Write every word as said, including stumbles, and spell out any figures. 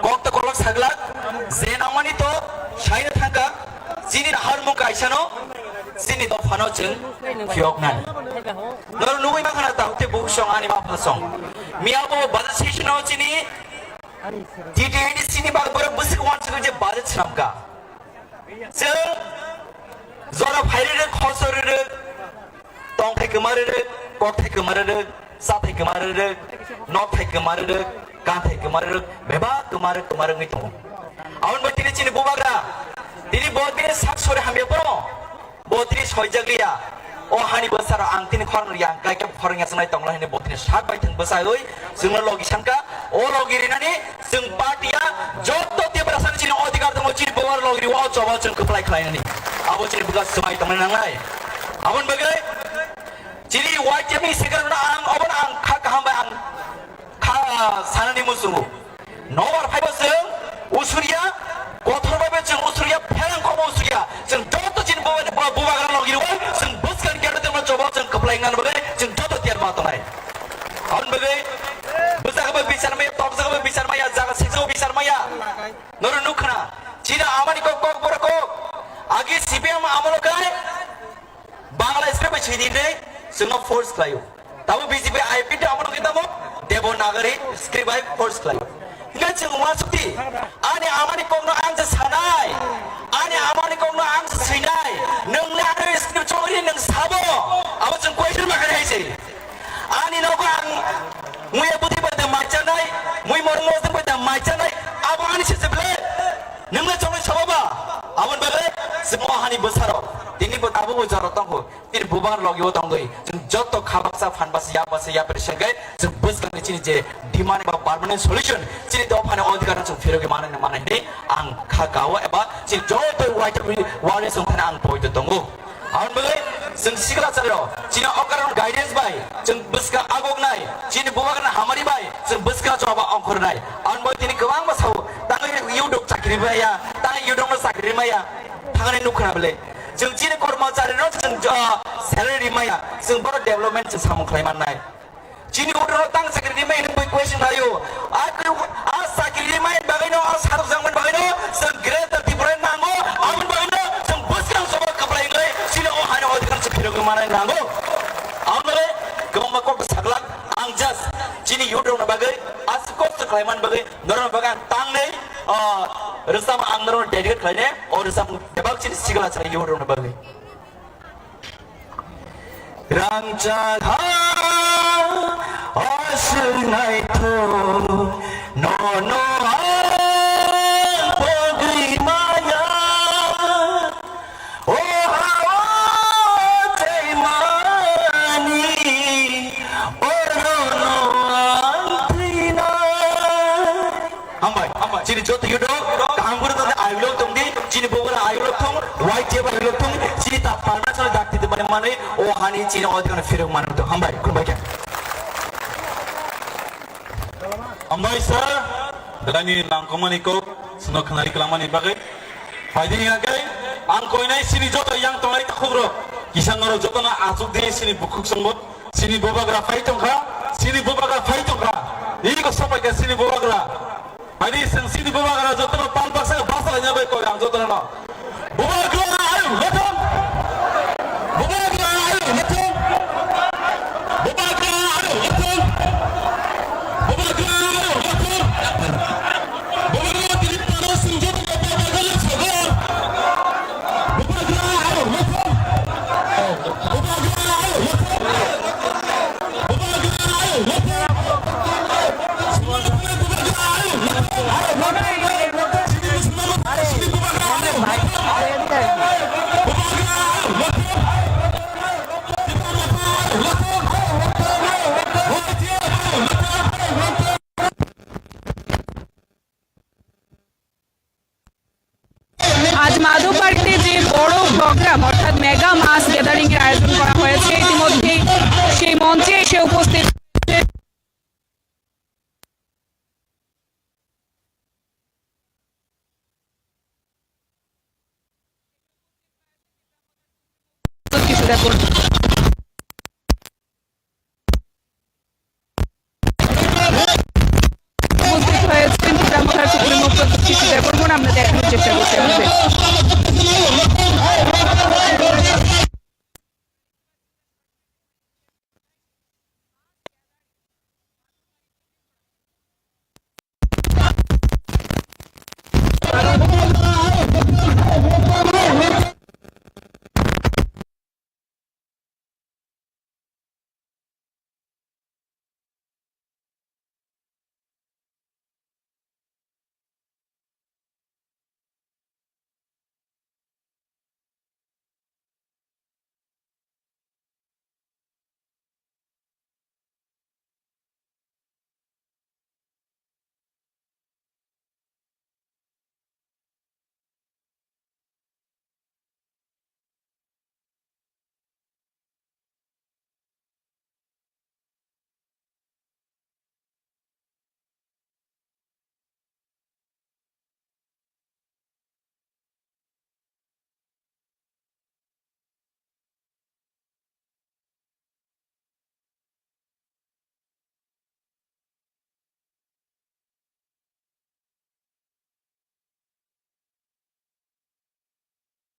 Kok to kolok saglak, je nangmani to saina thangka, chini harmung kaisano, chini dophano chwng phiyoknani. Norok nugwi mankha na, tahuk tei bukhuk song ani bapha song. Miya bo budget session o chini T T A D C ni bagwi borok bwswk uansukwi je budget swnamkha. Chwng jora phai rwrwk, khosor rwrwk, tongthai kwma rwrwk, kokthai kwma rwrwk, chathai kwma rwrwk, nokthai kwma rwrwk, kanthai kwma rwrwk, bebak kwma rwrwk, kwma rwrwk wngwi tongo. Aboni bai tini chini bubagra, tini bo tini sak sori hamya phano, bo tini soijak liya. O hani bwsarok ang tini khorang ya, ang kaikha khorang ya, chwngnai tongla hwnwi bo tini sak bai thwng bwsaiwi chwngno logi sankha. O logi rinani chwng party-a joto Tiprasani chini odhikar tongo, chini bubar logi rio, o choba chwng kwplai khlainani. Abo chini bwkha swmai tongnai nangnai. Aboni bagwi chini Y T F ni secretary-no ang, obono ang kha kaham bai ang kha sanani muchungo. Nobar phaibo chwng usuriya, kothor bai chwng usuriya, pherang kobo usuriya. Chwng joto chini bo, bo, bubagra logi rwui, chwng bwskang kero temo choba chwng kwplai ngan bagwi, chwng joto tiyar ma tongnai. Aboni bagwi bwsakhe bo bichar maya, tokjak bo bichar maya, jaga sikjak bo bichar maya. Norok nukha na, chini amani kok, kok, borok kok. Agi C P M amolo kai, Bangla script bai sidi hinwi chwngno force khlaio. Tamo B J P I P tamo nokni tamo Devanagari script bai force khlaio. Hingke chwng uansukdi, ani amani kokno ang se sanai, ani amani kokno ang se swinai, nwng le ano script chongri nwng sabo, abo chwng question ma khe hai se. Ani nogo ang muya bwtwi bai da maichanai, mui mormo bai da maichanai, abo ani se se ble. Nwng le chongri sabo ba, aboni bagwi chwng o hani bwsarok, tini bo tabukbo jorok tongkho. Chini bubagra logi o tongwi, chwng joto kha baksa, phan baksa, yak baksa, yapri sengkhe, chwng bwskangni chini je demand ba permanent solution, chini dophani odhikar no chwng phirogwi manai, manai hinwi ang kha kao eba chini joto waitwi warning chwng thani ang poito tongo. Aboni bagwi chwng sikla chwrairok, chini okaron guidance bai, chwng bwskang agoknai, chini bubagrani hamari bai, chwng bwskang choba ongkhornai. Aboni bagwi tini kwbangma sao, tangwi yudok chakri maya, tangwi yudokno chakri maya, thangni nukha bwle. Chwng chini kormochari no chwng, ah, salary rimaya, chwng bono development chwng samung khlai mannai. Chini order no tang chakri rimai hinwi question khlaio. A kru-, a chakri rimai bagwi no, a sarok jangmani bagwi no, chwng Greater Tripura nango, aboni bagwi no, chwng bwskang sobo kwplai wngwi, chini o haino odhikar chwng phirogwi manai nango. Aboni bagwi kwbangma kok saklak, ang just chini youth rokni bagwi, a kosto khlai man bagwi, norokni bagwi ang tangnwi, ah, rwchapma ang norokno dedicate khlainai, o rwchapmung bebak chini sikla chwrai youth rokni bagwi. Rangchak ha aswk naithok, nono ang pogwi maya. O ha o tei mani, orono ang thwinai. Hambai, hambai. Chini joto youth rok, kaham khe tongdi, ayuk lok tongdi, chini bubagra ayuk lok thung, Y T F ayuk lok thung, chini ta parna chana dakti de mane mane, o hani chini odhikar phirok manu to. Hambai, khulumbai khe. Hambai sir, belai ni nangkukmani kok, chwngno khwnari kwlangmani bagwi. Phaidi hingkhe, ang koinai chini joto yang tongnai takhukrok, kisa norok jotono achuk di chini bukhuk chwngbo. Chini bubagra phai tongkha, chini bubagra phai tongkha. Iko sopaikha chini bubagra. Ani chwng chini bubagra jotono pal baksa baksa laina bai koi ang jotono no. Bubagra ayuk lethong. Bubagra ayuk lethong. Bubagra ayuk lethong. Bubagra ayuk lethong. Bubagra tini pano chwng jotono bubagra lethong. আজ মাধববাড়িতে যে বড় প্রোগ্রাম অর্থাৎ মেগা মাস গ্যাদারিং এর আয়োজন করা হয়েছে, ইতিমধ্যেই সেই মঞ্চে এসে উপস্থিত উপস্থিত হয়েছেন পিতামহের সুপ্রিম আমরা দেখানোর চেষ্টা করছি আপনাদের।